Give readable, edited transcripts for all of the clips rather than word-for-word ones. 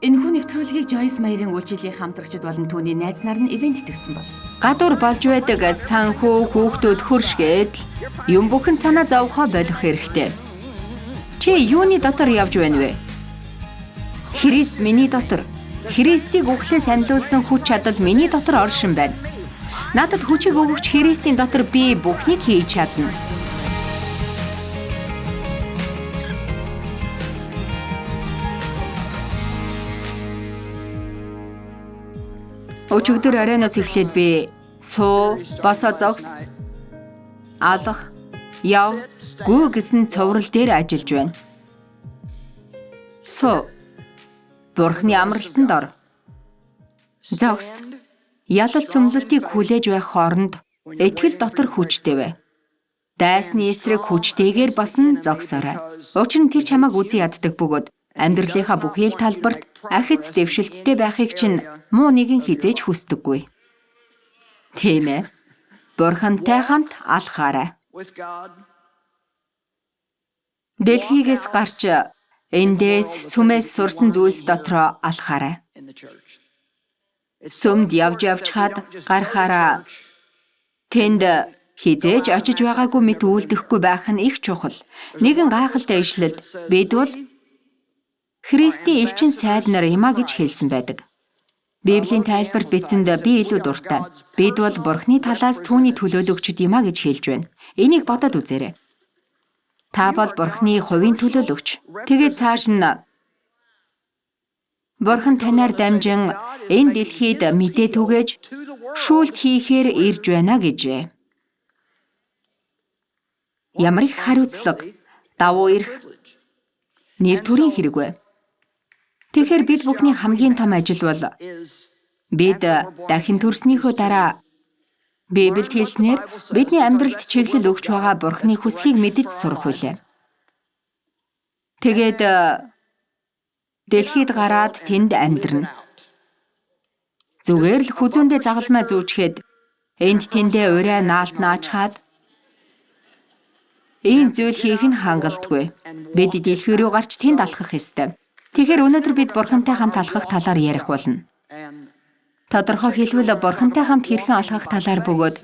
Энэхүү нэвтрүүлгийг Joyce Meyer-ийн үйлчлэлийн хамтрагчид болон түүний найз нар нь ивент тэгсэн бол. Гадуур болж байдаг санхүү, хүүхдүүд хөршгээд л юм бүхэн санаа зовхоо болох хэрэгтэй. Чи юуны дотор явж байна вэ? Христ миний дотор. Христийг үхлээс амьлуулсан хүч чадал миний дотор оршин байна. Надад хүчийг өгөгч Христийн дотор би бүхнийг хийж чадна. Өчигдөр оройноос эхлээд би суу, босоо зогс, алах, яв, гүү гэсэн цуврал дээр ажиллаж байна. Суу. Бурхны амралтанд ор. Зогс. Ялал цөмлөлтийг хүлээж байх хооронд итгэл дотор хүчтэй бай. Дайсны эсрэг хүчтэйгээр босон зогсоорой. Учир нь тэр чамайг үзэн яддаг бөгөөд амьдралынхаа бүхий л талбарт ахиц дэвшилттэй байхыг чинь муу нэгэн хизээж хүсдэггүй. Тийм ээ. Бурхантай хамт алхаарай. Дэлхийгээс гарч эндээс сүмээс сурсан зүйлс дотроо алхаарай. Сүмд явж явжхаад гарахаараа тэнд хизээж очиж байгаагүй мэт үйлдэхгүй байх нь их чухал. Нэгэн гайхалтай ишлэлд бид бол Христийн элчин сайд нар юмаа гэж хэлсэн байдаг. Библийн тайлбарт бичсэнд би илүү дуртай. Бид бол Бурхны талаас түүний төлөөлөгчд юмаа гэж хэлж байна. Энийг бодоод үзээрэй. Та бол Бурхны хувийн төлөөлөгч. Тэгээд цааш нь Бурхан танаар дамжин энэ дэлхийд мэдээ түгээж шүүлт хийхээр ирж байна гэжээ. Ямар их хариуцлага, давуу эрх, нэр төрийн хэрэг вэ? Тэгэхээр бид бүхний хамгийн том ажил бол бид дахин төрснийхөө дараа Библиэд хэлснээр бидний амьдралд чиглэл өгч байгаа Бурхны хүслийг мэдэж сурах үлээ. Тэгээд дэлхийд гараад тэнд амьдрна. Зүгээр л хүзүүндээ загалмай зүүчихэд энд тэндээ урай наалт наачхаад ийм зүйл хийх нь хангалтгүй. Бид дэлхий рүү гарч тэнд алхах ёстой. Тэгэхээр өнөөдөр бид Бурхантай хамт алхах талаар ярих болно. Тодорхой хэлбэл Бурхантай хамт хэрхэн алхах талаар бөгөөд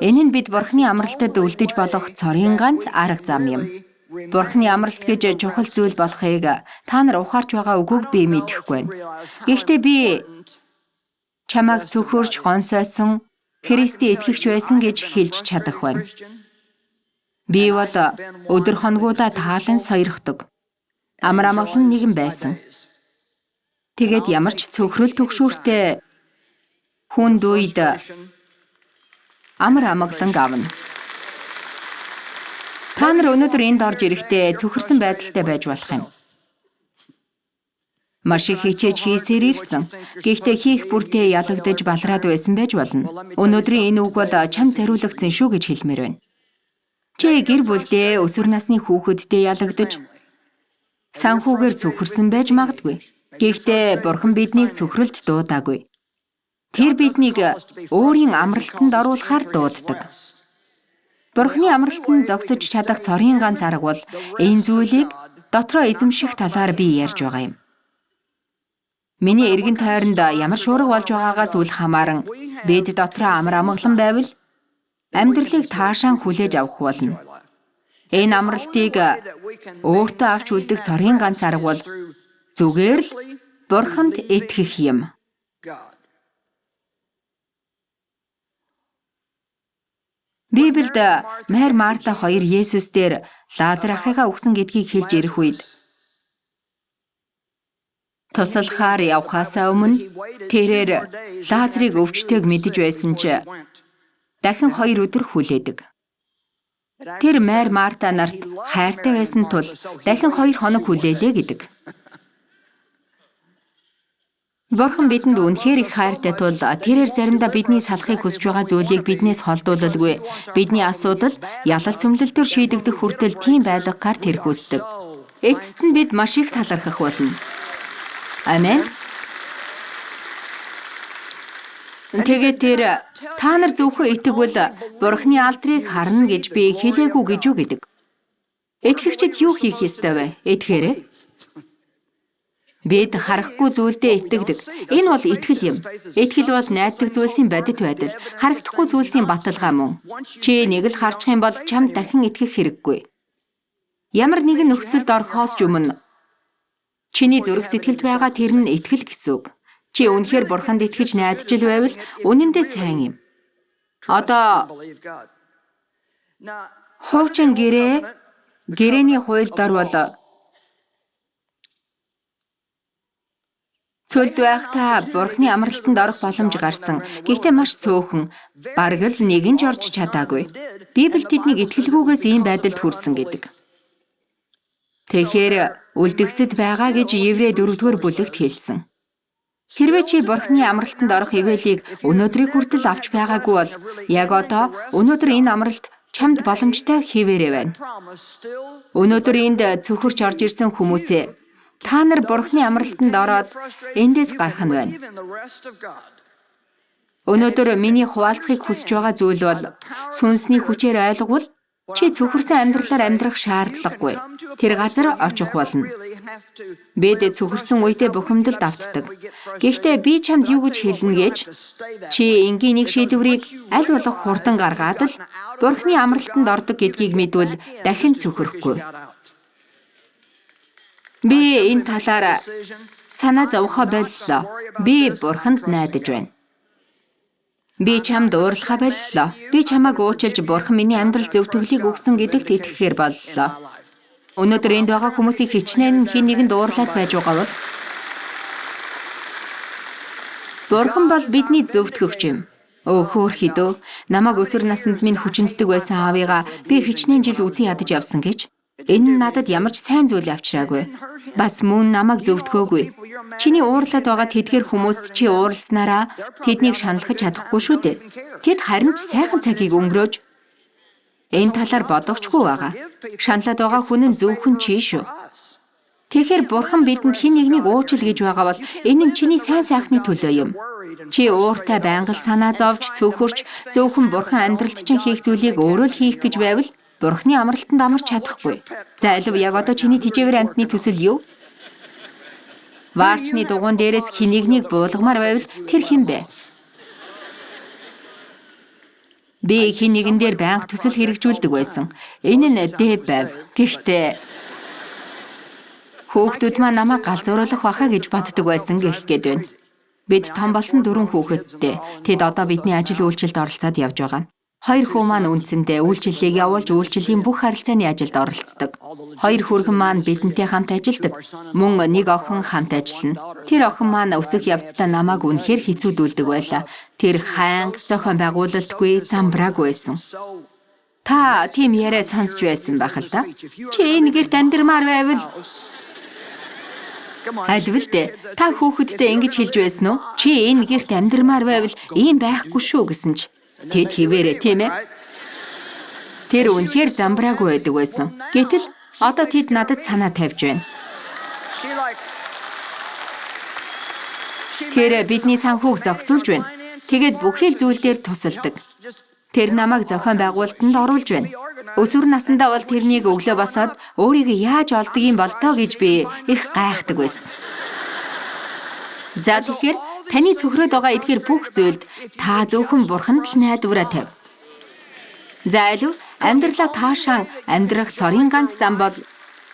энэ нь бид Бурханы амралтад үлдэж болох цорын ганц арга зам юм. Бурханы амралт гэж чухал зүйл болохыг та нар ухаарч байгаа үгүйг би мэдэхгүй байна. Гэхдээ би чамайг цөхөрч гонсойсон Христийн итгэгч байсан гэж хэлж чадах байна. Би бол өдөр хоногудаа таалан сойрохдог. Амар амгалан нэгэн байсан. Тэгээд ямар ч цөхрөл түгшүүртэй хүнд үед амар амгалан авна. Та нар өнөөдөр энд орж ирэхдээ цөхөрсөн байдалтай байж болох юм. Маш их хичээж хийсээр ирсэн. Гэхдээ хийх бүртээ ялагдаж балраад байсан байж болно. Өнөөдрийн энэ үг бол чам зориулагдсан шүү гэж хэлмээр байна. Чи гэр бүлдээ өсвөр насны хүүхэддээ ялагдаж санхүүгээр цөхөрсөн байж магадгүй. Гэхдээ Бурхан биднийг цөхрөлд дуудаагүй. Тэр биднийг өөрийн амралтанд оруулахаар дууддаг. Бурханы амралтанд зогсож чадах цорын ганц арга бол энэ зүйлийг дотроо эзэмших талаар би ярьж байгаа юм. Миний эргэн тойронд ямар шуурга болж байгаагаас үл хамааран бид дотроо амар амгалан байвал амьдралыг таашаан хүлээж авах болно. Энэ амралтыг өөртөө авч үлдэх цорын ганц арга бол зүгээр л Бурханд итгэх юм. Библиэд Мэр Марта хоёр Есүс дээр Лазар ахыгаа өгсөн гэдгийг хэлж ирэх үед туслахаар явхаасаа өмнө тэрээр Лазарыг өвчтөйг мэдэж байсан ч дахин 2 өдөр хүлээдэг. Тэр Мэр Марта нарт хайртай байсан тул дахин 2 хоног хүлээлээ гэдэг. Бурхан бидэнд үнэхээр их хайртай тул тэрээр заримдаа бидний салахыг хүсэж байгаа зүйлийг биднээс холдуулалгүй. Бидний асуудал ялал цөмлөлтөөр шийдэгдэх хүртэл тийм байлгахаар тэр хүсдэг. Эцэст нь бид маш их талархах болно. Амен. Тэгээд тэр та нар зөвхөн итгэвэл Бурханы алдрыг харна гэж би хэлээгүй гэж юу гэдэг. Итгэгчид юу хийх ёстой вэ? Итгээрэй. Бид харахгүй зүйлдээ итгэдэг. Энэ бол итгэл юм. Итгэл бол найддаг зүйлсийн бодит байдал, харагдахгүй зүйлсийн баталгаа мөн. Чи нэг л харчих юм бол чамд дахин итгэх хэрэггүй. Ямар нэгэн нөхцөлд орохоос ч өмнө чиний зүрх сэтгэлд байгаа тэр нь итгэл гэсэн үг. Чи үнэхээр бурханд итгэж найдаж л байвал үнэндээ сайн юм. Одоо хуучин гэрээ гэрээний хууль дор бол цөлд байхдаа бурхны амралтанд орох боломж гарсан. Гэхдээ маш цөөхөн, бараг л нэгэн ч орж чадаагүй. Библи тэднийг итгэлгүйгээс ийм байдалд хүрсэн гэдэг. Тэгэхээр үлдгэсэд байгаа гэж Еврей 4-р бүлэгт хэлсэн. Хэрвээ чи бурхны амралтанд орох ивэлийг өнөөдрийг хүртэл авч байгаагүй бол яг одоо өнөөдөр энэ амралт чамд боломжтой хэвээрээ байна. Өнөөдөр энд цөхөрч орж ирсэн хүмүүсээ та нар бурхны амралтанд ороод эндээс гарах нь байна. Өнөөдөр миний хуваалцахыг хүсэж байгаа зүйл бол сүнсний хүчээр ойлговол чи цөхөрсөн амьдралаар амьдрах шаардлагагүй. Тэр газар очих болно. Бид цөхөрсөн үедээ бухимдалд автдаг. Гэхдээ би чамд юу гэж хэлнэ гэж чи энгийн нэг шийдвэрийг аль болох хурдан гаргаад л Бурхны амралтанд ордог гэдгийг мэдвэл дахин цөхөрөхгүй. Би энэ талаар санаа зовхоо боллоо. Би Бурханд найдаж байна. Би чамд уурлахаа боллоо. Би чамайг уучлж Бурхан миний амьдрал зөвтгөлийг өгсөн гэдэгт итгэхээр боллоо. Өнөөдөр энд байгаа хүмүүсийг хичнээн хэн нэгэнд уурлаад байж байгаа бол Бурхан бол бидний зөвтгөгч юм. Өө хөөрхий дөө, намайг өсвөр наснд минь хүчинддэг байсан аавыгаа би хичнээн жил үзэн ядаж явсан гэж. Энэ нь надад ямар ч сайн зүйл авчираагүй. Бас мөн намайг зөвтгөөгүй. Чиний уурлаад байгаа тэдгэр хүмүүст чи уурласнараа тэднийг шаналхаж чадахгүй шүү дээ. Тэд харин ч сайхан цагийг өнгөрөөж энэ талаар бодогчгүй байгаа. Шаналаад байгаа хүн нь зөвхөн чи шүү. Тэгэхээр бурхан бидэнд хэн нэгнийг уучил гэж байгаа бол энэ нь чиний сайн сайхны төлөө юм. Чи ууртай байнга л санаа зовж цөөхөрч зөвхөн бурхан амьдралд чинь хийх зүйлийг өөрөө л хийх гэж байвал бурханы амралтанд амарч чадахгүй. За алив яг одоо чиний тэжээвэр амьтны төсөл юу? Ваарчны дугуйн дээрээс хэн нэгнийг буулгамаар байвал тэр хэн бэ? Би хэн нэгэн дээр байнга төсөл хэрэгжүүлдэг байсан. Энэ нь Дэв байв. Гэхдээ хүүхдүүд маань намайг галзууруулах байхаа гэж боддог байсан гэх гээд байна. Бид том болсон 4 хүүхэдтэй. Тэд одоо бидний ажил үйлчлэлд оролцоод явж байгаа. 2 хүү маань үндсэндээ үйлчлэлийг явуулж үйлчлэлийн бүх харилцааны ажилд оролцдог. 2 хүргэн маань бидэнтэй хамт ажилладаг. Мөн нэг охин хамт ажиллана. Тэр охин маань өсөх явцдаа намайг үнэхээр хэцүүдүүлдэг байлаа. Тэр хайнга, зохион байгуулалтгүй, замбраагүй байсан. Та тийм яриа сонсч байсан байх л да. Чи энэ гэрт амьдрмаар байвал алив л дээ. Та хүүхэдтэй ингэж хэлж байсан уу? Чи энэ гэрт амьдрмаар байвал ийм байхгүй шүү гэсэн ч. Тэд хэвээрээ тийм ээ. Тэр үнэхээр замбраагүй байдаг байсан. Гэтэл одоо тэд надад санаа тавьж байна. Тэр бидний санхүүг зохицуулж байна. Тэгээд бүхий л зүйл дээр тусалдаг. Тэр намайг зохион байгуулалтанд оруулж байна. Өсвөр насндаа бол тэрнийг өглөө босоод өөрийгөө яаж олдог юм бол доо гэж би их гайхдаг байсан. За тэгэхээр таны цөхрөөд байгаа эдгээр бүх зүйлд та зөвхөн бурханд л найдвараа тавь. За алив амьдралаа таашаан амьдрах цорын ганц зам бол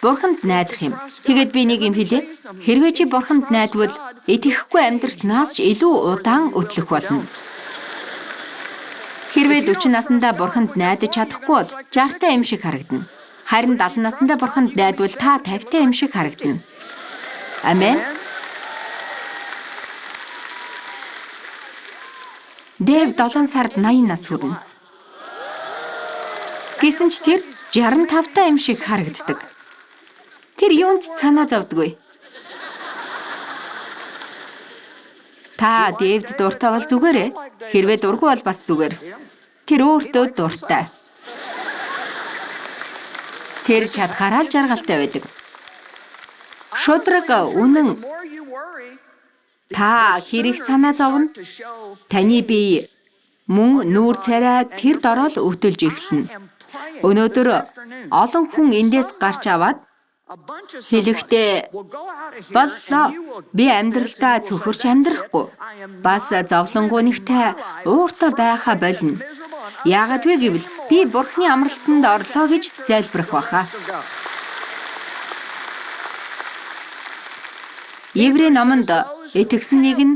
бурханд найдах юм. Тэгээд би нэг юм хэлье. Хэрвээ чи бурханд найдвал итгэхгүй амьдраснаас ч илүү удаан өтлөх болно. Хэрвээ 40 наснда бурханд найдаж чадахгүй бол 60-тай юм шиг харагдана. Харин 70 наснда бурханд найдвал та 50-тай юм шиг харагдана. Амен. Дэв 7 сард 80 нас хүрнэ. Гэсэн ч тэр 65-тай юм шиг харагддаг. Тэр юунд ч санаа зовдгүй. Та Дэвд дуртай бол зүгээрээ. Хэрвээ дургүй бол бас зүгээр. Тэр өөртөө дуртай. Тэр чадхаараа л жаргалтай байдаг. Шудраг үнэн та хэрэг санаа зовно. Таны бие мөн нүүр царай тэр дороо л өвтөлж эхэлнэ. Өнөөдөр олон хүн эндээс гарч аваад Хэлэхдээ боллоо. Би амьдралдаа цөхөрч амьдрахгүй. Бас зовлонгуу нэгтэй ууртай байхаа болно. Яагаад вэ гэвэл би Бурхны амралтанд орлоо гэж залбирах байхаа. Еврей номонд итгэсэн нэг нь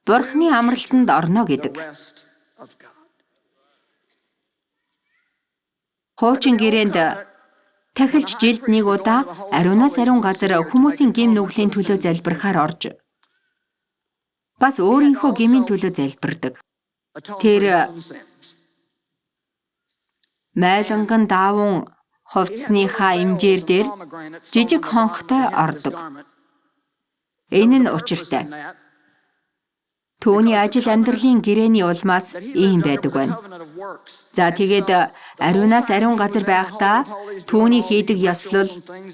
Бурхны амралтанд орно гэдэг. Хуучин гэрээнд тахилч жилд нэг удаа ариунаас ариун газар хүмүүсийн гэм нүглийн төлөө залбирахаар орж бас өөрийнхөө гэмийн төлөө залбирдаг. Тэр майланган даавун хувцсныхаа имжээр дээр жижиг хонхтой ордог. Энэ нь учиртай. Түүний ажил амьдралын гэрэний улмаас ийм байдаг байна. За тэгээд ариунаас ариун газар байхдаа түүний хийдэг ёслол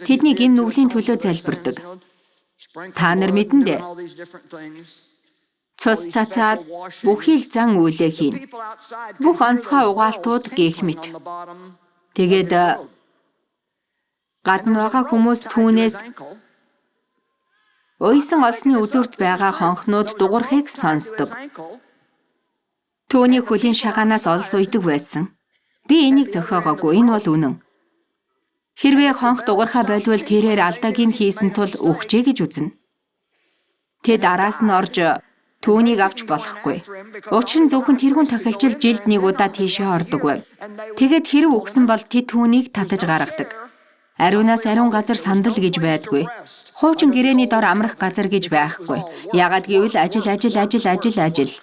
тэдний гэм нүглийн төлөө залбирдаг. Та нар мэднэ дээ. Цус цацаад бүхий л зан үйлээ хийнэ. Бүх онцгой угаалтууд гэх мэт. Тэгээд гадна байгаа хүмүүс түүнээс уйсан олсны үзүүрт байгаа хонхнууд дугуйрахыг сонсдог. Түүний хөлийн шагаанаас олс уйдаг байсан. Би энийг зохиогоогүй. Энэ бол үнэн. Хэрвээ хонх дугуйрахаа болвол тэрээр алдаа гэм хийсэн тул өгчээ гэж үзнэ. Тэд араас нь орж түүнийг авч болохгүй. Учир нь зөвхөн тэргүүн тахилчил жилд нэг удаа тийшээ ордог бай. Тэгээд хэрв үгсэн бол тэд түүнийг татаж гаргадаг. Ариунаас ариун газар сандал гэж байдгүй. Хуучин гэрээний дор амрах газар гэж байхгүй. Яагаад гэвэл ажил ажил ажил ажил ажил.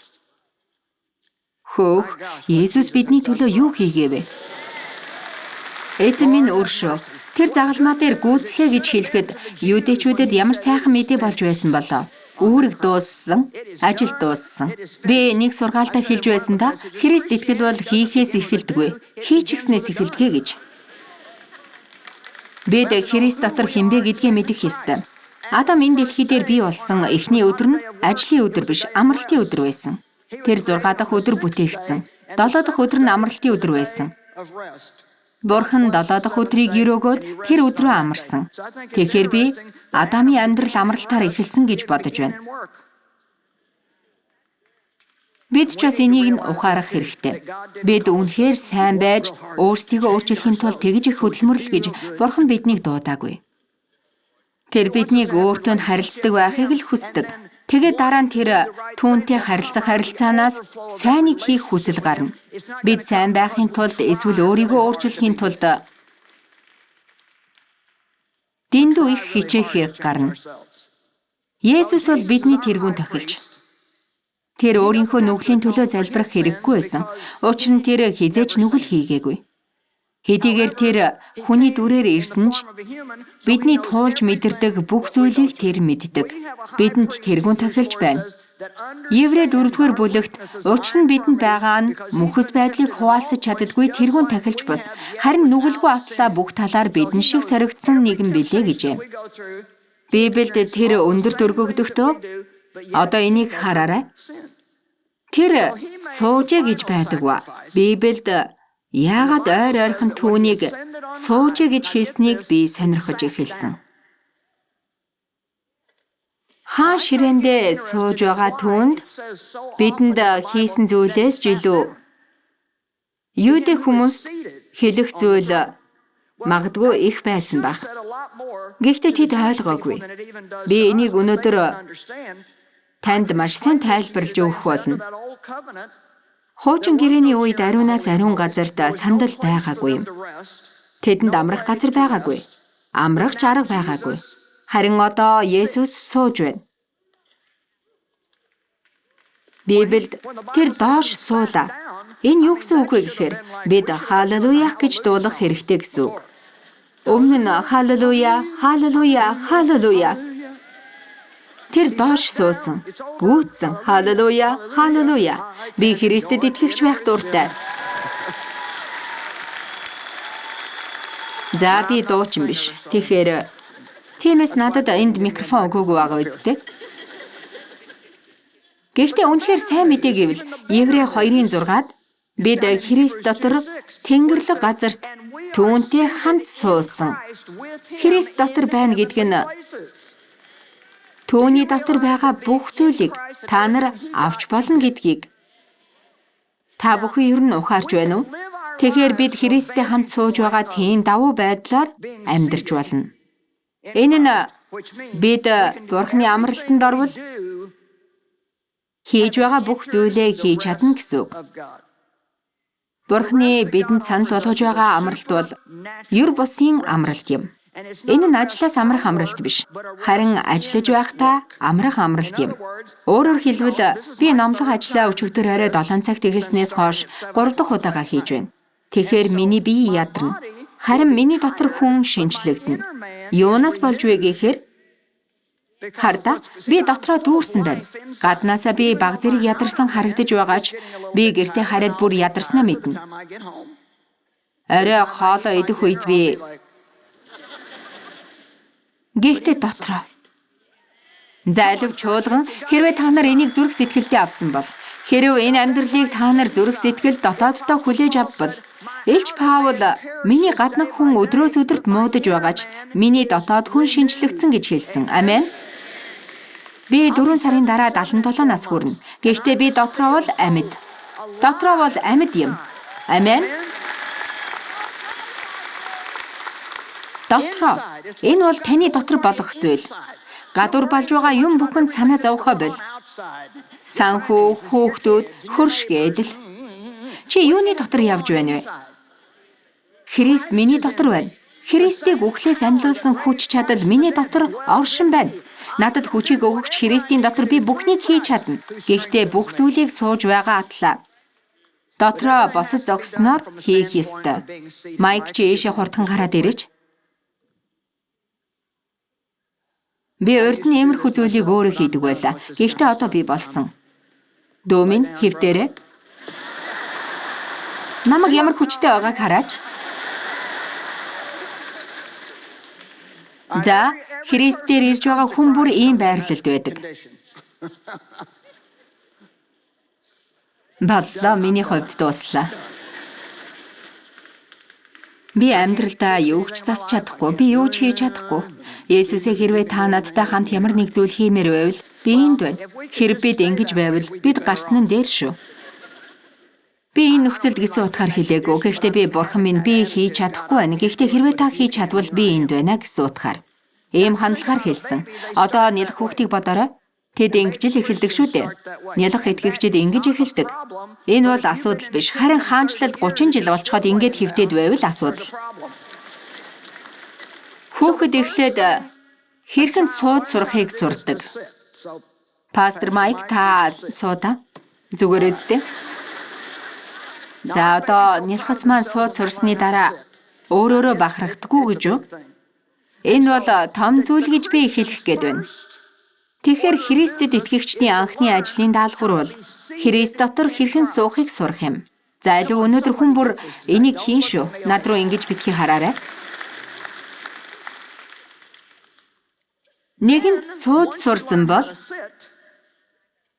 Хөөх, Есүс бидний төлөө юу хийгээвэ? Эзэн минь өршөө. Тэр загалмаа дээр гүйцлээ гэж хэлэхэд юудэчүүдэд ямар сайхан мэдээ болж байсан болоо. Үүрэг дууссан, ажил дууссан. Би нэг сургаалтаа хэлж байсан та Христ итгэл бол хийхээс эхэлдэггүй. Хийчихснээс эхэлдэгэ гэж. Бид Христ дотор хинбэ гэдгээ мэдэх ёстой. Адам энэ дэлхий дээр бий болсон эхний өдөр нь ажлын өдөр биш, амралтын өдөр байсан. Тэр 6 дахь өдөр бүтээгдсэн. 7 дахь өдөр нь амралтын өдөр байсан. Бурхан 7 дахь өдрийг өрөөгөөд тэр өдрөө амарсан. Тэгэхээр би Адамын амьдрал амралтаар эхэлсэн гэж бодож байна. Бид ч бас энийг нь ухаарах хэрэгтэй. Бид үнэхээр сайн байж өөрсдийгөө өөрчлөхийн тулд тэгж их хөдөлмөрлө гэж Бурхан биднийг дуудаагүй. Тэр биднийг өөртөө нь харилцдаг байхыг л хүсдэг. Тэгээд дараа нь тэр түүнтэй харилцах харилцаанаас сайныг хийх хүсэл гарна. Бид сайн байхын тулд эсвэл өөрийгөө өөрчлөхийн тулд дэндүү их хичээх хэрэг гарна. Есүс бол бидний тэргүүн тахилч. Тэр өөрийнхөө нүглийн төлөө залбирах хэрэггүй байсан. Учир нь тэр хэзээ ч нүгэл хийгээгүй. Хэдийгээр тэр хүний дүрээр ирсэн ч бидний туулж мэдэрдэг бүх зүйлийг тэр мэддэг. Бидэнд тэргүүн тахилч байна. Еврей 4-р бүлэгт учир нь бидэнд байгаа нь мөхөс байдлыг хуваалцаж чаддаггүй тэргүүн тахилч бус харин нүгэлгүй атлаа бүх талаар бидэн шиг соригдсон нэгэн билээ гэжээ. Библиэд тэр өндөр дөргөгдөхдөө одоо энийг хараарай. Тэр суужээ гэж байдаг ба. Библиэд яагаад ойр ойрхон түүнийг суужээ гэж хэлснийг би сонирхож эхэлсэн. Хаан ширээндээ сууж байгаа түүнд бидэнд хийсэн зүйлээс ч илүү юудэ хүмүүст хэлэх зүйл магадгүй их байсан байх. Гэхдээ тэд ойлгоогүй. Би энийг өнөөдөр танд маш сайн тайлбарлаж өгөх болно. Хуучин гэрээний үед ариунаас ариун газарт сандал байгаагүй юм. Тэдэнд амрах газар байгаагүй. Амрах ч арга байгаагүй. Харин одоо Есүс сууж байна. Библиэд тэр доош суулаа. Энэ юу гэсэн үг вэ гэхээр бид халелуя гэж дуулах хэрэгтэй гэсэн үг. Өмнө нь халелуя, халелуя, халелуя. Тэр доош суусан, гүйцсэн. Халелуя, халелуя. Би Христэд итгэгч байх дуртай. За би дуучин биш. Тэгэхээр тиймээс надад энд микрофон өгөөгүй байгаа үсттэй. Гэхдээ үнэхээр сайн мэдээ гэвэл Еврей 2:6-ад бид Христ дотор Тэнгэрлэг газарт Түүнтэй хамт суусан. Христ дотор байна гэдэг нь түүний дотор байгаа бүх зүйлийг та нар авч болно гэдгийг та бүхэн ер нь ухаарч байна уу? Тэгэхээр бид Христтэй хамт сууж байгаа тийм давуу байдлаар амьдарч болно. Энэ нь бид Бурхны амралтанд орвол хийж байгаа бүх зүйлээ хийж чадна гэсэн үг. Бурхны бидэнд санал болгож байгаа амралт бол ер бусын амралт юм. Энэ нь ажлаас амрах амралт биш. Харин ажиллаж байхдаа амрах амралт юм. Өөрөөр хэлбэл би номлох ажлаа өчигдөр орой 7 цагт эхэлснээс хойш 3 дахь удаага хийж байна. Тэгэхээр миний бие ядарна. Харин миний дотор хүн шинчлэгдэнэ. Юунаас болж вэ гэхээр хардаа би дотроо дүүрсэн байна. Гаднаасаа би баг зэрэг ядарсан харагдаж байгаа ч би гэртээ хараад бүр ядарснаа мэднэ. Орой хоолоо идэх үед би гэхдээ дотроо За алив чуулган хэрвээ та нар энийг зүрх сэтгэлдээ авсан бол хэрв энэ амьдралыг та нар зүрх сэтгэл дотооддоо хүлээж авбал Элч Паул миний гаднах хүн өдрөөс өдөрт муудаж байгаа ч миний дотоод хүн шинчлэгдсэн гэж хэлсэн. Амен. Би 4 сарын дараа 77 нас хүрнэ. Гэхдээ би дотроо бол амьд. Дотроо бол амьд юм. Амен. Дотроо. Энэ бол таны дотор болох зүйл. Гадуур болж байгаа юм бүхэнд санаа зовхоо боль. Санхүү, хүүхдүүд, хөрш гэдэл. Чи юуны дотор явж байна вэ? Христ миний дотор байна. Христийг үхлээс амьлуулсан хүч чадал миний дотор оршин байна. Надад хүчийг өгөгч Христийн дотор би бүхнийг хийж чадна. Гэхдээ бүх зүйлийг сууж байгаа атлаа. Дотроо босож зогсноор хийх ёстой. Майк чи ийшээ хурдхан гараад ирээч. Би урд нь иймэрхүү зүйлийг өөрөө хийдэг байлаа. Гэхдээ одоо би болсон. Дүү минь хэвтэрээ. Намайг ямар хүчтэй байгааг хараач. За, Христээр ирж байгаа хүн бүр ийм байрлалд байдаг. Боллоо, миний хувьд дууслаа. Би амьдралдаа юу ч засч чадахгүй, би юу ч хийж чадахгүй. Есүсээ хэрвээ та надтай хамт ямар нэг зүйл хиймээр байвал би энд байна. Хэрв бид ингэж байвал бид гарсан нь дээр шүү. Би энэ нөхцөлд гэсэн утгаар хэлээгүй. Гэхдээ би бурхан минь би хийж чадахгүй байна. Гэхдээ хэрвээ та хийж чадвал би энд байна гэсэн утгаар. Ийм хандлагаар хэлсэн. Одоо нялх хүүхдийг бодоорой. Тэд ингэж л эхэлдэг шүү дээ. Нялх итгэгчид ингэж эхэлдэг. Энэ бол асуудал биш. Харин хаанчлалд 30 жил болцоход ингэж хэвтээд байвал асуудал. Хүүхэд эхлээд хэрхэн сууж сурахыг сурдаг. Пастор Майк та суудаа. Зүгээр үсттэй. За одоо нялхас маань сууж сурсны дараа өөрөөрөө бахархдаггүй гэж юу? Энэ бол том зүйл гэж би хэлэх гээд байна. Тэгэхээр Христэд итгэгчдийн анхны ажлын даалгавар бол Христ дотор хэрхэн суухыг сурах юм. За алив өнөөдөр хүн бүр энийг хийн шүү. Над руу ингэж битгий хараарай. Нэгэнт сууж сурсан бол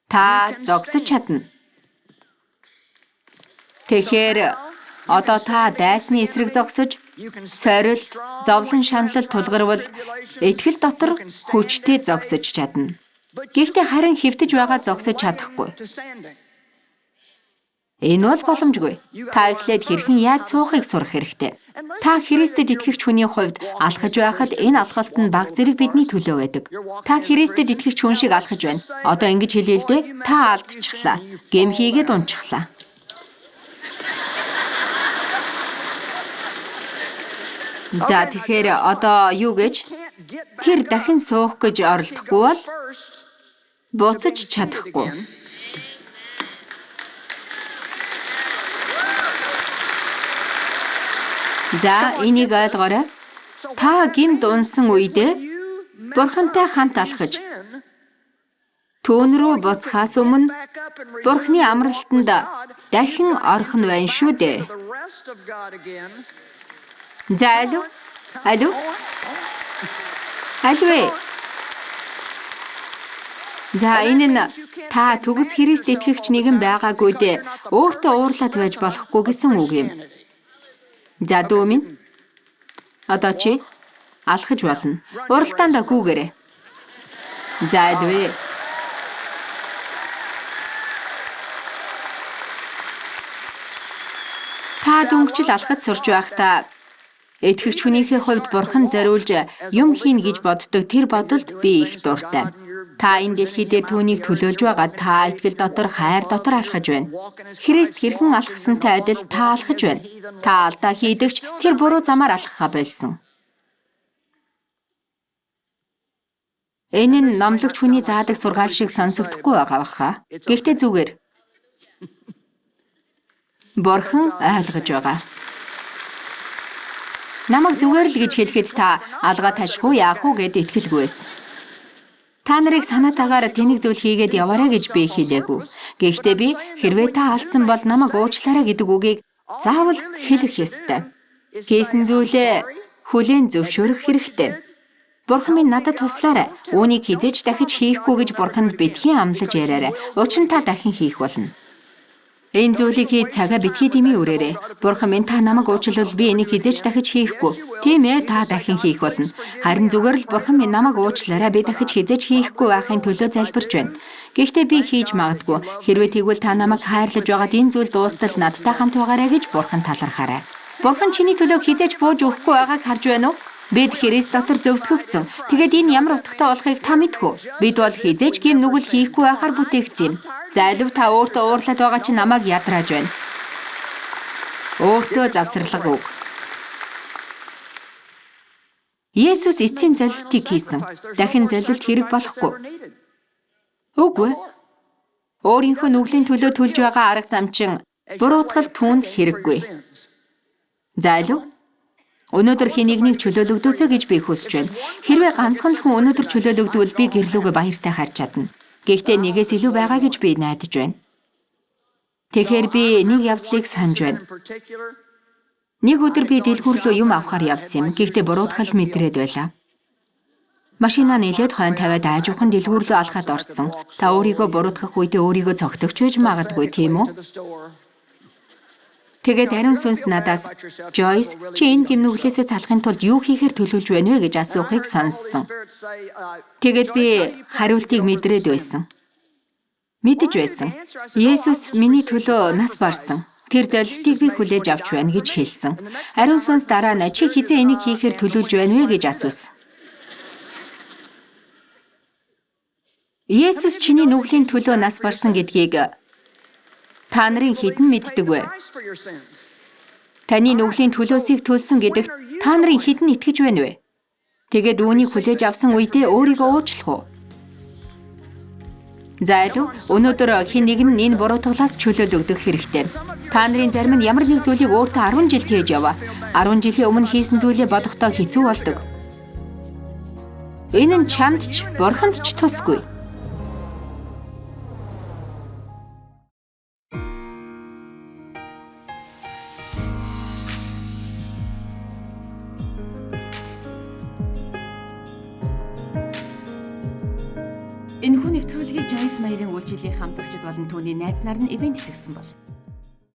та зогсож чадна. Тэгэхээр одоо та дайсны эсрэг зогсож сорилт, зовлон шаналл тулгарвал итгэл дотор хүчтэй зогсож чадна. Гэхдээ харин хэвтэж байгаа зогсож чадахгүй. Энэ бол боломжгүй. Та эхлээд хэрхэн яаж суухыг сурах хэрэгтэй. Та Христэд итгэгч хүний хувьд алхаж байхад энэ алхалт нь баг зэрэг бидний төлөө байдаг. Та Христэд итгэгч хүн шиг алхаж байна. Одоо ингэж хэлье л дээ. Та алдчихлаа. Гэм хийгээд унчихлаа. За тэгэхээр одоо юу гэж тэр дахин суух гэж оролдохгүй бол буцаж чадахгүй. За энийг ойлгоорой. Та гэмд унсан үедээ Бурхантай хамт алхаж түүн рүү буцхаас өмнө Бурхны амралтанд дахин орох нь байна шүү дээ. За алив? Алив? Алив ээ? За энэ нь та төгс Христ итгэгч нэгэн байгаагүй дээ өөртөө уурлаад байж болохгүй гэсэн үг юм. За дүү минь Одоо чи алхаж болно. Уралдаандаа гүүгээрэй. За альвэ. Та дөнгөжл алхаж сурч байхдаа итгэгч хүнийхээ хувьд бурхан зориулж юм хийнэ гэж боддог тэр бодолд би их дуртай. Та энэ дэлхий дээр түүнийг төлөөлж байгаа та итгэл дотор хайр дотор алхаж байна. Христ хэрхэн алхасантай адил та алхаж байна. Та алдаа хийдэгч тэр буруу замаар алхахаа болсон. Энэ нь номлогч хүний заадаг сургаал шиг сонсогдохгүй байгаа баха. Гэхдээ зүгээр. Бурхан ойлгож байгаа. Намайг зүгээр л гэж хэлэхэд та алгаа таших уу яах уу гэд итгэлгүй байсан. Та нарыг санаатаагаар тэнэг зүйл хийгээд яваарай гэж би хэлээгүй. Гэхдээ би хэрвээ та алдсан бол намайг уучлаарай гэдэг үгийг заавал хэлэх ёстой. Хийсэн зүйлээ хүлээн зөвшөөрөх хэрэгтэй. Бурхан минь надад туслаарай. Үүнийг хизээж дахиж хийхгүй гэж бурханд битгий амлаж яриарай. Учир нь та дахин хийх болно. Энэ зүйлийг хийж цагаа битгий дэмий үрээрэй. Бурхан минь та намайг уучлавал би энийг хизээж дахиж хийхгүй. Тийм ээ, та дахин хийх болно. Харин зүгээр л бурхан минь намайг уучлаарай, би дахиж хизээж хийхгүй байхын төлөө залбирч байна. Гэхдээ би хийж магадгүй. Хэрвээ тэгвэл та намайг хайрлаж байгаад энэ зүйл дуустал надтай хамт байгаарай гэж бурхан талархаарай. Бурхан чиний төлөө хизээж бууж өгөхгүй байгааг харж байна уу? Бид Христ дотор зөвтгөгдсөн. Тэгээд энэ ямар утгатай болохыг та мэдэх үү? Бид бол хизээж гэм нүгэл хийхгүй байхаар бүтээгдсэн юм. Зайлв та өөртөө уурлаад байгаа чинь намайг ядрааж байна. Өөртөө завсарлага өг. Есүс эцсийн золилтыг хийсэн. Дахин золилт хэрэг болохгүй. Үгүй. Өөрийнхөө нүглийн төлөө төлж байгаа арга зам чинь буруутгал түүнд хэрэггүй. Зайлв өнөөдөр хэн нэгнийг чөлөөлөгдөөсэй гэж би хүсэж байна. Хэрвээ ганцхан л хүн өнөөдөр чөлөөлөгдвөл би гэрлүүгээ баяртай харж чадна. Гэхдээ нэгээс илүү байгаа гэж би найдаж байна. Тэгэхээр би нэг явдлыг санаж байна. Нэг өдөр би дэлгүүр рүү юм авахар явсан юм. Гэхдээ буруутгал мэдрээд байлаа. Машинаа нэлээд хойно тавиад аажуухан дэлгүүр рүү алхаад орсон. Та өөрийгөө буруутгах үедээ өөрийгөө цогтөгч байж магадгүй, тийм үү? Тэгээд ариун сүнс надаас "Joyce, чи энэ гимнүглээсээ салахын тулд юу хийхээр төлөвлөж байна вэ?" гэж асуухыг сонссон. Тэгээд би хариултыг мэдрээд байсан. Мэдэж байсан. Есүс миний төлөө нас барсан. Тэр золилтыг би хүлээж авч байна гэж хэлсэн. Ариун сүнс дараа нь чи хэзээ энийг хийхээр төлөвлөж байна вэ гэж асуусан. Есүс чиний нүглийн төлөө нас барсан гэдгийг та нарын хэдэн мэддэг вэ? Таны нүглийн төлөөсийг төлсөн гэдэгт та нарын хэдэн итгэж байна вэ? Тэгээд үүнийг хүлээж авсан үедээ өөрийгөө уучлах уу? Зайлв өнөөдөр хэн нэг нь энэ буруутгалаас чөлөөлөгдөх хэрэгтэй. Та нарын зарим нь ямар нэг зүйлийг өөртөө 10 жил тээж яваа. 10 жилийн өмнө хийсэн зүйлээ бодохдоо хэцүү болдог. Энэ нь чамд ч бурханд ч тусгүй. Энэхүү нэвтрүүлгийг Joyce Meyer-ийн үйлчлэлийн хамтрагчид болон түүний найз нар нь ивент итгэсэн бол.